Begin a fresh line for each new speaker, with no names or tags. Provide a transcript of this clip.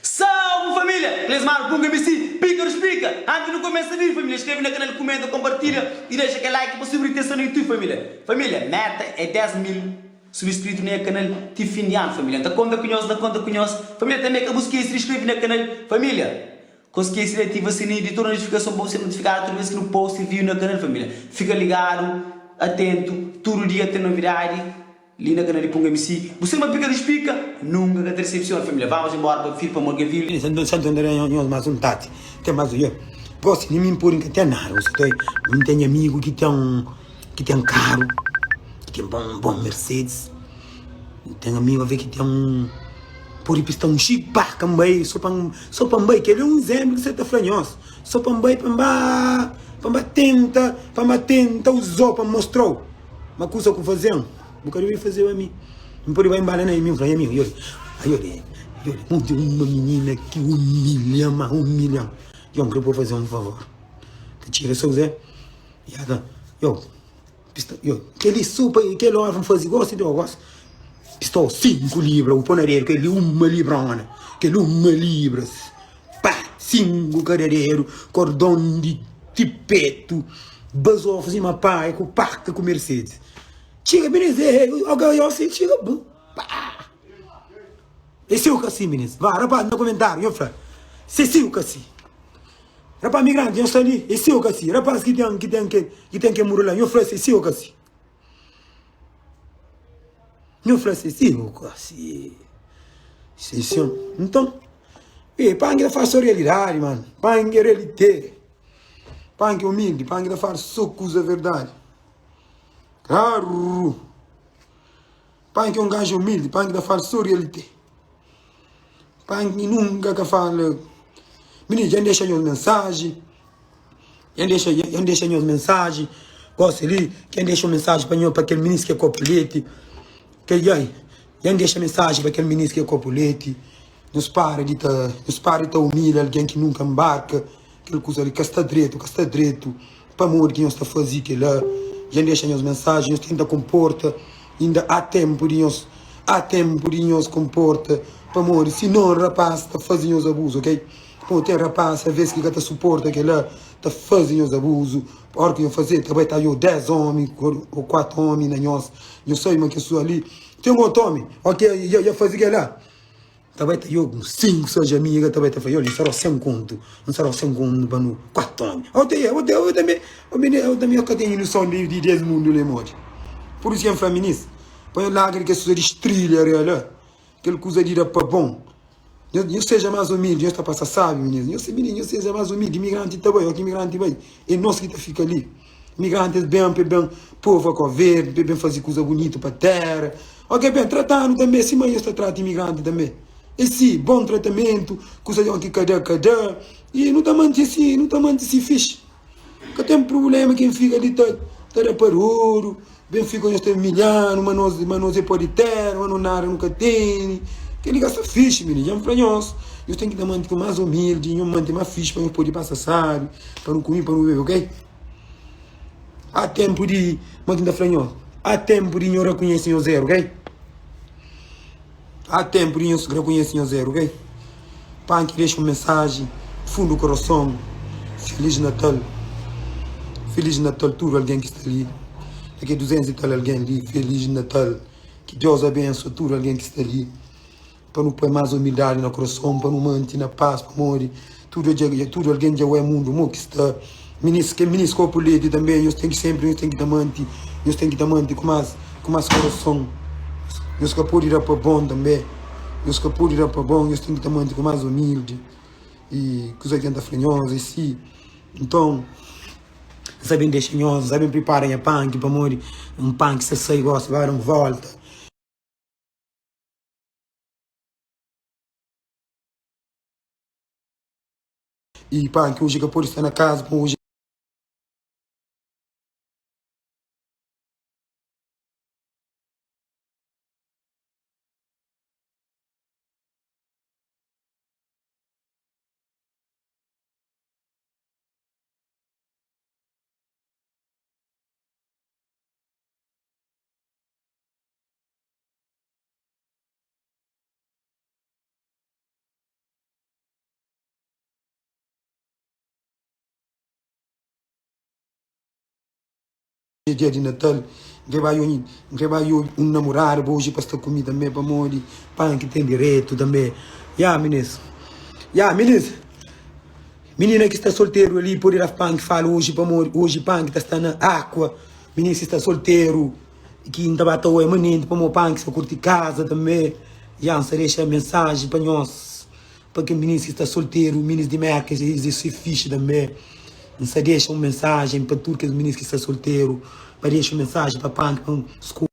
Salve família! Clesmar Punga MC, Pika dos Pika! Antes nu kumesa vídeo família, inskreve na kanal, kumenta, kompartilha y dexa kel like pa subir atenson na YouTube família. Família, meta é 10 mil subscrito na nha kanal ti fin di anu família. Nta konta ku nhos, nta konta ku nhos. Família, tanbe ka bu skese di inskreve na kanal família. Ka skese di ativa sininhu di tudu notifikason pa bu ser notifikadu tudu bes ki nu post vídeo na kanal família. Fika ligadu, atentu, tudu dia ten novidadi. Li na kanal di Punga MC, bu sema pika dos pika, nunka ka ta decepciona família. Vamos embora pa fil pa Morganville.
Santo André nhos mas un tati ten mas un gosi ni mi podi nka ten nada gosi ta mi ten nha amigu ki ten ki ten karu ki ten bon bon Mercedes ten amigu ave ki ten podi pista un xip pa ka bai so pa so pa bai keli é un izemplu ki sa ta fla nhos so pa bai pa ba pa ba tenta pa ba tenta uzau pa mostrau. Ma kusa ku fazen, bu ka debe fazeba mi. N pode bai nbala na mi, N fla nha amigu, Yoli, ayoli, yoli, monti uma minina ki umilha-m, ma umilha-m. Yo, N kre pa bu faze-m un favor. Ta txiga so Zé, ya ta, yo, pista, yo, kel-li so pa kel óra N faze gosi di gosi. Pistol 5 libra, bu poi na dedu, kel-li uma librona, kel-li uma libras. Pa! 5 kada dedu, kordon di ti petu, bazofu sima pai ku paka ku Mercedes. Txiga minis, eh, oga yo si txiga, bu, pa! É si ou ka si minis? Va, rapaz, na komentariu nho fla se si ou ka si. Rapaz migranti, nho sta li, é si ou ka si? Rapaz ki ten, ki ten ke, ki ten ke muru la, nho fla se si ou ka si. Nhu fla si, si bu gosi si si nton e pangi ta fala so realidadi mano pangi é realite pangi é humildi pangi ta fala so kuza verdadi klaru pangi é un gaju humildi pangi ta fala so realite pangi nunka ka fala mininu dja N dexa nhos mensaji. Nha dexa nha dexa nhos mensaji gosi li ken dexa un mensaji pa nho pa kel minis ki é kopu leti kel nha nha dexa mensaji pa kel minis ki é kopu leti nhos para di ta nhos para di ta umilha algen ki nunka nbarka kel kuza li ka sta dretu ka sta dretu pamodi ki nhos ta faze kela nha dexa nhos mensaji nhos tenta konporta inda a tenpu di nhos a tenpu di nhos konporta pamodi sinon rapas ta faze nhos abuzu ok. Pô, ten rapaz aves ki ka ta suporta kela, ta faze nhos abuzu, ora ki nho faze ta bai ta yo 10 omi o 4 omi na nhos, nho sabe ma kes pessoa li ten otu omi, ok ya faze kela, ta bai ta yo 5 6 amiga ta bai ta fla yo li nsa dau 100 kontu, nsa dau 100 kontu pa nu 4 omi, ote ote ote tanbe omi tanbe yo ka ten iluson di des mundu li modi, pur isu ki N fla minis pa nho larga di kes kuza di strilha la. Kel kuza di da pa bon. Nhos, nhos seja más umildi, nhos ta pasa sábi, minis. Nhos, minis, nhos seja más umildi. Imigranti ta bai, óki imigranti bai, é nos ki ta fika li. Imigranti es ben pa e ben povoa Kau Verdi, pa e ben faze kuza bunitu pa téra. Óki e ben trata-nu tanbe sima nhos ta trata imigranti tanbe. É si, bon tratamentu, kuza di óki ka da, ka da. I nu ta mante si, nu ta mante si fixi. Ka ten prubléma ken fika li ta ta da paruru, ben fika nhos ta umilha-nu, ma nos ma nos é pó di téra, ma nos nada nu ka tene. Kel-li ka sta fixi, mininu. Dja N fla nhos, nhos ten ki ta mante ku más umildi, nhos mante más fixi pa nhos pode pasa sábi, pa nu kume, pa nu bebe, ok? Há ténpu di, ma ki N ta fla nhos, há ténpu di nhos rakonhese nhos éru, ok? Há tempu di nhos rekonhese nhos eru, ok? Panki dexa un mensaji fundu korason Feliz Natal Feliz Natal tudu algen ki sta li Na ke 200 i tal algen li Feliz Natal Ki Deus abensua tudu algen ki sta li Pa nu poi más umildadi na korason Pa nu manti na paz pamodi Tudu dja tudu algen dja oe mundu mo ki sta Minis kel minis kopu leti tanbe nhos ten ki senpri nhos ten ki ta manti nhos ten ki ta manti ku mas ku mas korason nhos ka podi da pa bon tanbe nhos ka podi da pa bon nhos ten ki ta manti ku mas umildi i kuza ki N ta fla nhos é si nton N sa ben dexa nhos N sa ben pripara nha panki pamodi un panki sta sai gosi ba da un volta. I panki oji ka pode sta na kaza pa oji. é dia di Natal, N kre bai N kre bai obi un namorada pa oji pa sta ku mi tanbe pamodi Panki ten diretu tanbe. Ya minis, ya minis, minina ki sta solteru ali pode da Panki fala oji pamodi oji Panki ta sta na Aqua. Minis ki sta solteru ki N ta ba ta oia manenti pamodi Panki sta kurti kaza tanbe. Ya N sta dexa mensaji pa nhos. Pa kel minis ki sta solteru, minis di Merka es é fixi tanbe. N sta dexa un mensajen pa tudu kes minis ki sta solteru, pa dexa un mensajen pa Panki pa N.